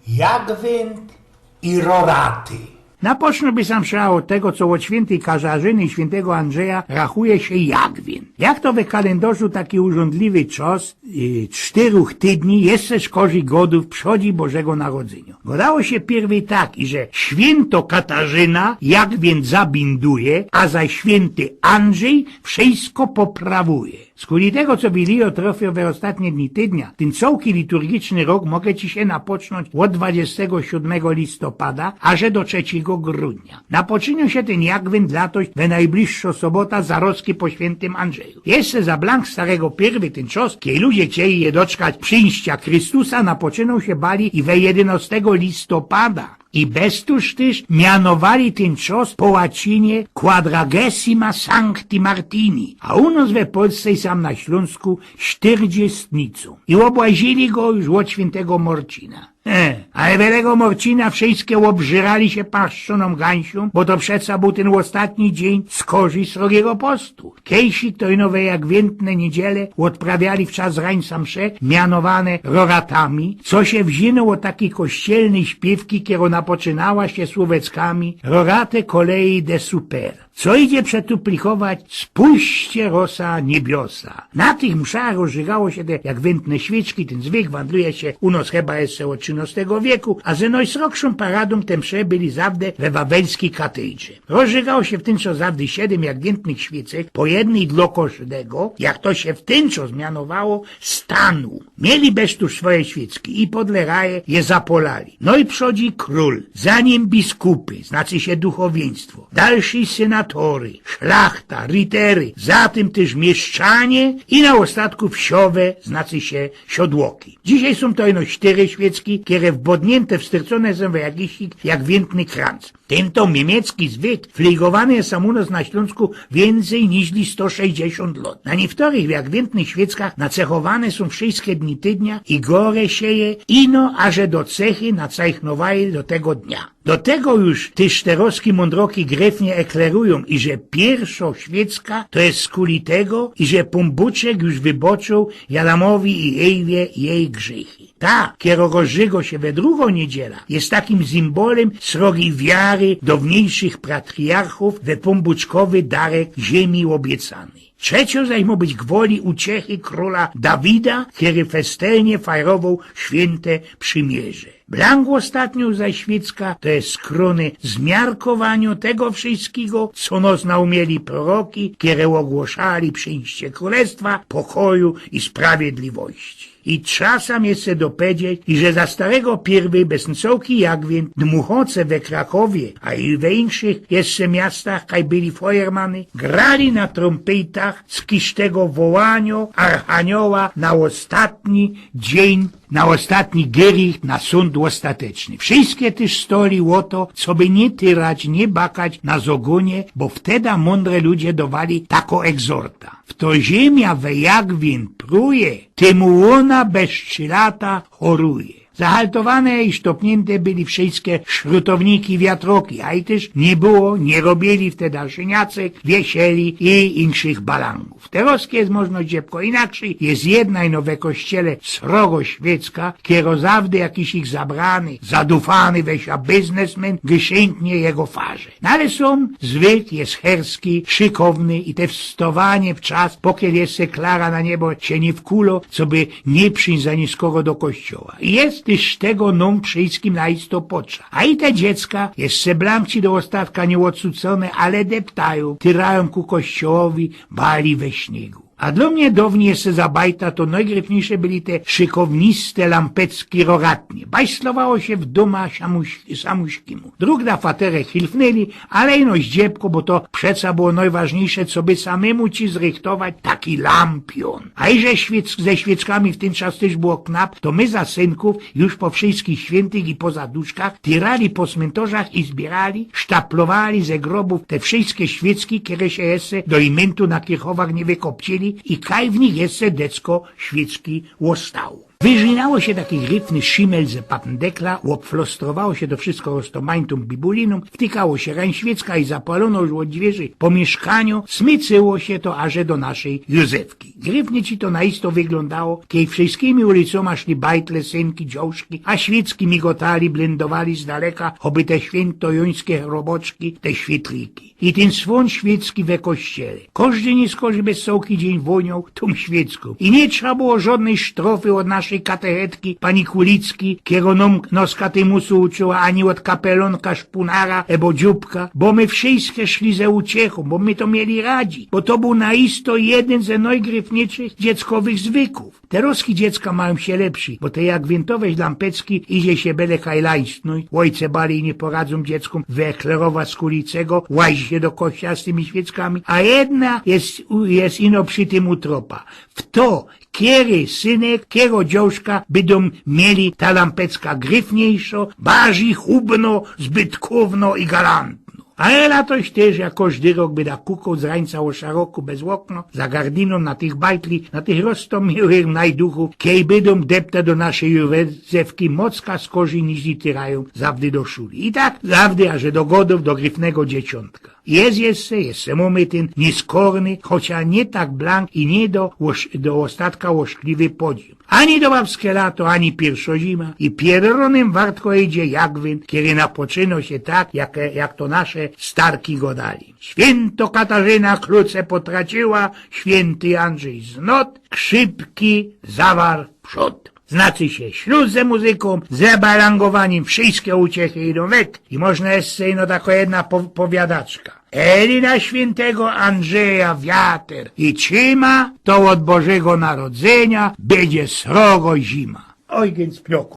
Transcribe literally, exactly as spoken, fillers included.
Jagwynt i roraty. Napocznōł bych sam mszał ôd tego, co ôd świyntyj Katarzyny i świyntego Andrzeja rachuje sie Jagwynt. Jak to we kalendorzu taki urządliwy czas, yy, sztyruch tydni, jeszcze szkorzi godōw przodzi Bożego Narodzyniŏ. Godało sie piyrwyj tak, iże świynto Katarzyna Jagwynt zabinduje, a zaś świynty Andrzej wszysko poprawuje. Skuli tego, co Wilio trŏfiōł we ôstatnie dni tydnia, tyn cołki liturgiczny rok moge ci sie napocznōńć ôd dwadziestego siōdmego listopada, aże do trzecigo grudnia. Napoczyniōł sie tyn Jagwynt latoś we nojbliższõ sobota, zarozki po świyntym Andrzeju. Jeszcze za blank starego piyrwyj tyn czas, kej ludzie chcieli sie doczkać przińścia Chrystusa, napoczynōł sie bali i we jedynŏstego listopada. I Bestusz tyż mianowali tyn czas po łacinie Quadragesima Sancti Martini, a u nŏs we Polsce i sam na Ślōnsku Sztyrdziestnicōm. I ôbłaźili go już ôd świyntego Morcina. E, ale we tego Morcina wszyjske ôbżyrali sie paszczōnōm gańsiōm, bo to przeca bōł tyn ôstatni dziyń skorzij srogigo postu. Kejsik to ino we jagwyntne niydziele ôdprawiali w czas rańca msze, mianowane roratami, co sie wziyno ôd takij kościelnyj śpiywki, kero napoczynała sie słoweckami: Rorate colei de super. Co idzie przetuplikować: spuśćcie rosa niebiosa. Na tych mszach rozżygało sie te jagwyntne świyczki, tyn zwyk wandluje sie u nŏs chyba jeszcze ôd trzynŏstego wieku, a ze nojsrogszōm paradōm te msze byli zawdy we wawelskij katejdrze. Rozżygało sie w tyn czas zawdy siedym jagwyntnych świycek, po jednyj dlŏ kożdego, jak to sie w tyn czas mianowało, stanu. Mieli Bestusz swoje świycki i podle raje je zapŏlali. Nojprzodzi krōl, za nim biskupy, znaczy sie duchowiyństwo, dalszyj synatory, szlachta, ritery, za tym tyż mieszczanie i na ôstatku wsiowe, znaczy sie siodłoki. Dzisiej sōm to ino sztyry świycki, kere wbodniynte, wstyrcōne sōm we jakiś jagwyntny kranc. Tyn to niymiecki zwyk fligowany je sam u nŏs na Ślōnsku wiyncyj niźli sto sześćdziesiōnt lŏt. Na niyktorych jagwyntnych świyckach nacechowane sōm wszyjske dni tydnia i gore sie je, ino aże do cechy nacajchnowaje do tego dnia. Do tego już te sztyrŏwskie mōndroki gryfnie eklerujōm, iże piyrszŏ świycka to je skuli tego, iże Pōnbōczek już wybaczōł Adamowi i Ewie jeji grzychy. Ta, kero rozżygo sie we drugõ niydziela, je takim zymbolym srogij wiary downiyjszych patriarchōw we pōnbōczkowy darek ziymi ôbiecanyj. Trzeciŏ zaś mŏ być gwoli uciechy krōla Dawida, kery festelnie fajrowoł świynte przymierze. Blank ôstatniŏ zaś świycka to je skrōny zmiarkowaniŏ tego wszyjskigo, co nŏs naumieli proroki, kere ôgłoszali przińście krōlestwa, pokoju i sprawiedliwości. I trza sam jeszcze dopowiedzieć, iże za starego piyrwyj bez cołki jagwynt dmuchŏce we Krakowie, a i we inkszych jeszcze miastach, kaj byli fojermany, grali na trōmpyjtach z kisztego wołaniŏ archanioła na ôstatni dziyń, na ôstatni gierich, na sōnd ôstateczny. Wszyjske tyż stali ô to, coby niy tyrać, niy bakać na zŏgōnie, bo wtedy mōndre ludzie dŏwali takõ egzortã: Fto ziymiã we jagwynt pruje, tymu ôna bez trzi lata choruje. Zahaltowane i sztopniynte byli wszyjske szrutowniki, wiatroki, a i tyż niy było, niy robiyli wtedy szyniacek, wieseli i inkszych balangōw. Terŏzki je możno ździebko inakszyj, je jedna ino we kościele srogo świycka, kero zawdy jakiś ich zabrany, zadufany we sia biznesmen gyszynknie jego farze. No ale sam zwyk je herski, szykowny i te wstowanie w czas, pokiel jeszcze klara na niebo sie niy wkulŏ, coby niy przińć za niskoro do kościoła. I je tyż tego nōm wszyjskim na isto potrzeba. A i te dziecka, jeszcze blank ci do ôstatka niy ôdsucōne, ale deptajōm, tyrajōm ku kościołowi, bali we śniygu. A dlŏ mie downij jeszcze za bajta to nojgryfniyjsze byli te szykowniste lampecki roratnie. Bajslowało sie w dōma samuś-, samuśkimu. Drōg na faterek hilfnyli, ale ino ździebko, bo to przeca było nojważniyjsze, coby samymu ci zrychtować taki lampiōn. A iże świyck-, ze świyckami w tyn czas tyż było knap, to my za synkōw już po wszyjskich świyntych i po zaduszkach tyrali po smyntorzach i zbiyrali, sztaplowali ze grobōw te wszyjske świycki, kere sie jeszcze do imyntu na kierchowach niy wykopciyli i kaj w nich jeszcze decko świycki ôstało. Wyżynało sie taki gryfny szimel ze papndekla, ôbflostrowało sie to wszysko roztomajntōm bibulinōm, wtykało sie rań świecka i zapalono już ôd dwiyrzi po miyszkaniu smycyło sie to aże do naszyj Józefki. Gryfnie ci to naisto wyglōndało, kej wszyskimi ulicōma szli bajtle, synki, dziołszki, a świecki migotali, blyndowali z daleka, choby te świyntojońske roboczki, te świytliki. I tyn swōn świecki we kościele. Kożdy niyskorzij bez cołki dziyń wōnioł tōm świeckōm. I niy trza było żodnyj sztrofy ôd naszyj katechetki, pani Kulicki, kero nōm nos katymusu uczyła, ani ôd kapelōnka, szpunara ebo dziōbka, bo my wszyjske szli ze uciechōm, bo my to mieli radzi, bo to bōł naisto jedyn ze nojgryfniyjszych dzieckowych zwykōw. Terozki dziecka majōm sie lepszyj, bo te jak wiyntowne lampeczki idzie sie bele kaj lajstnōńć, ôjce bali niy poradzōm dzieckōm wyeklerować, z kuli czego łazi sie do kościoła z tymi świeckami, a jedna je, je ino przi tym utropa. W to, kery synek, kero dziołszka bydōm mieli ta lampeczka gryfniyjszo, barzij chubno, zbytkowno i galantno. A Ela toś tyż, jak kożdy rok, byda kukoł z rańca ô szaroku bez ôkno, za gardynōm na tych bajtli, na tych roztomiyłych najduchōw, kej bydōm depte do naszyj Józefki mocka skorzij niźli tyrajōm zawdy do szuli. I tak zawdy, aże do godōw, do gryfnego dzieciōntka. Jest jeszcze, jeszcze mōmy tyn niyskorny, chocia niy tak blank i niy do, ôsz- do ôstatka ôszkliwy podziym. Ani do babske lato, ani piyrszŏ zima. I pierōnym wartko idzie Jagwyn, kery napoczyno sie tak, jak, jak to nasze starki godali. Świynto Katarzyna klucze potraciła, świynty Andrzej znot, krzipki zawar przod. Znaczy sie, śluz ze muzykōm, ze balangowanim, wszyjske uciechy idōm wek. I można jeszcze ino tako jedna po- powiadaczka. Eli na świyntego Andrzeja wiater i cima, to ôd Bożego Narodzynia bydzie srogo zima. Ojgyn z Pnioku.